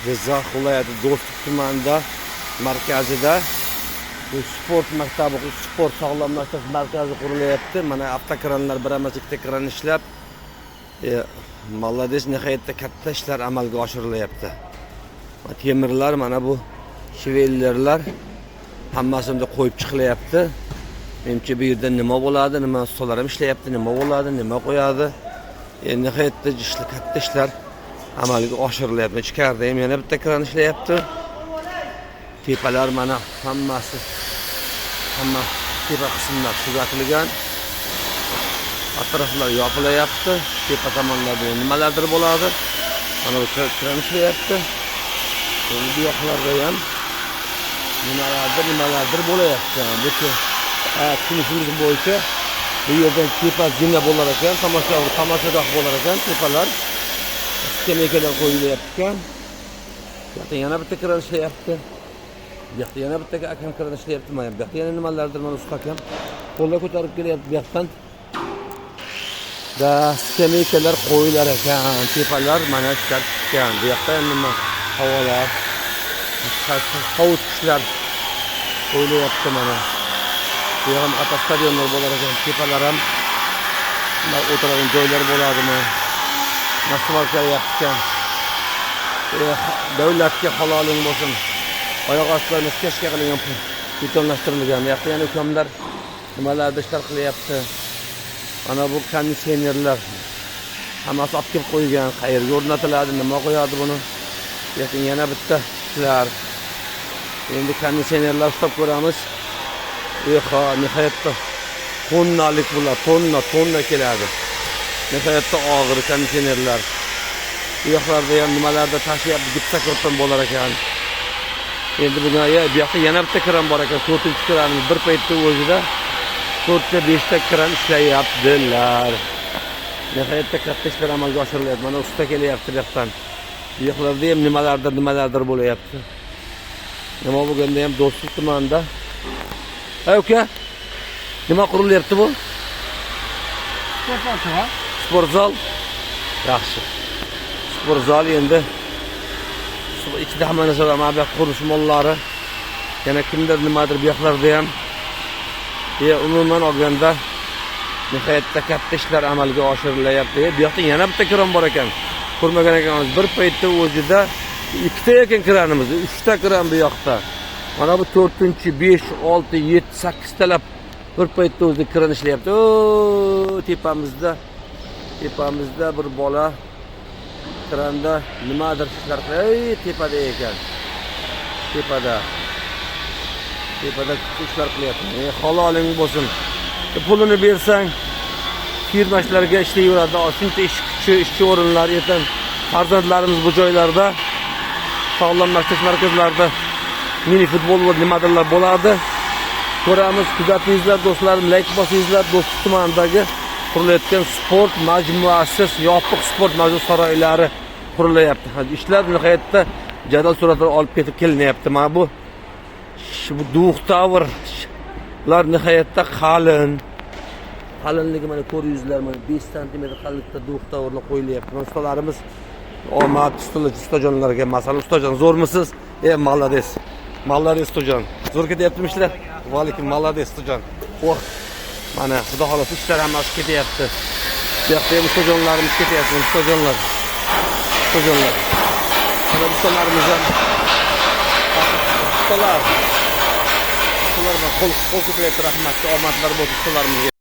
Jizzax viloyati Do'stlik tumanida, markazida bu sport maktabi, sport sog'lomlashtirish markazi qurilyapti. Mana avtokranlar bir emas, ikkita kran ishlab, молодец, nihoyatda katta ishlar amalga oshirilyapti. Temirlar, mana bu shvellerlar hammasini qo'yib chiqilyapti. Menimcha, bu yerda nima bo'ladi, nima, ustalar ham ishlayapti, nima bo'ladi, nima qo'yadi. Nihoyatda ishlar, katta ishlar amalga oshirilyapti. Ichkarida ham yana bitta kran ishlayapti. Tepalar mana hammasi, hamma tepa qismlar tugatilgan. Atroflar yopilyapti. Tepa tomonlarda nimalardir bo'ladi. Mana bu kran ishlayapti. Endi bu yoqlarda ham nimalardir, nimalardir bo'layapti. Bu, ha, tushunishimiz bo'yicha bu yerdan tepa zina bo'lar ekan, tomoshagoh bo'lar ekan, tepalar skameykalar qo'yilyapti ekan. Bu yoqda yana bitta kran ishlayapti. Bu yoqda yana bitta akam kran ishlayapti. Mana bu yoqda yana nimalardir, mana usta akam qo'lda ko'tarib kelyapti bu yoqdan. Da skameykalar qo'yilar ekan, tepalar mana ishlar chiqqan. Bu yoqda ham nima, havolar, sovutgichlar qo'yilyapti mana. Bu yoq ham katta stadionlar bo'lar ekan, tepalar ham o'tiradigan joylar bo'ladimi? Настройка ekan. Davlatga haloling bo'lsin. Oyoq ostlarimiz kashka qilingan, betonlashtirilgan. Bu yoqda yana ukamlar nimalardir ishlar qilyapti. Mana bu konditsionerlar hammasi olib kelib qo'ygan. Qayerga o'rnatiladi, nima qo'yadi buni? Bu yoqda yana bitta ishlar. Endi konditsionerlar ushlab ko'ramiz. Eha, nihoyatda tonnalik bular, tonna, tonna keladi. Nihoyatda og'ir konditsionerlar. Bu yoqlarda ham nimalarda tashlayapti, gipsokarton bo'lar ekan. Endi bugun bu yoqda yana bitta kran bor ekan, to'rtinchi kranimiz. Bir paytda o'zida to'rtta, beshta kran ishlayaptilar. Nihoyatda katta ishlar amalga oshirilyapti. Mana usta kelyapti bu yoqdan. Bu yoqlarda ham nimalardir, nimalardir bo'layapti. Nima bo'lganda ham Do'stlik tumanida. Ey uka, nima qurilyapti bu? Sport zali. Sport zal. Yaxshi. Sport zal endi ichida hamma narsa bor. Mana bu yoq qurilish mollari. Yana kimdir nimadir bu yoqlarda ham. Umuman olganda nihoyatda katta ishlar amalga oshirilyapti. Bu yoqda yana bitta kran bor ekan. Ko'rmagan ekanmiz. Bir paytda o'zida ikkita ekan kranimiz, uchta kran bu yoqda. Mana bu to'rtinchi, 5, 6, 7, 8 talab bir paytda o'zida kran ishlayapti. O, tepamizda bir bola kranda nimadir ishlar qilyapti. Ey, tepada ekan. Tepada. Tepada ishlar qilyapti. Haloling bo'lsin. Pulini bersang firmachilarga ishlayveradi. Shuncha ish kuchi, ishchi o'rinlari, ertan farzandlarimiz bu joylarda sog'lomlashtirish markazlarida mini futbol va nimadirlar bo'ladi. Ko'ramiz, kuzatingizlar, do'stlarim, layk bosingizlar. Do'stlik tumanidagi qurilayotgan sport majmuasi, yopiq sport majmuasi saroylari qurilyapti. Ishlar nihoyatda jadal sur'atda olib ketib kelinyapti. Mana bu двухтавр lar nihoyatda qalin. Qalinligi mana ko'ringizlar, mana 5 santimetr qalinlikda двухтавр lar qo'yilyapti. Mana ustalarimiz, omad ustajonlarga. Masalan, ustajon, zo'rmisiz? E, молодец. Молодец, ustajon. Zo'r ketyaptimi ishlar? Va alaykum, молодец, ustajon. Oh, mana xudo xohlasa ishlar hammasi ketyapti. Bu yoqda ham ustajonlarimiz ketyapti, ustajonlar. Ustajonlar. Mana ustalarimiz ham, ustalar. Ustalar qo'l ko'taryapti, rahmat, omadlar bo'lsin ustalarimizga.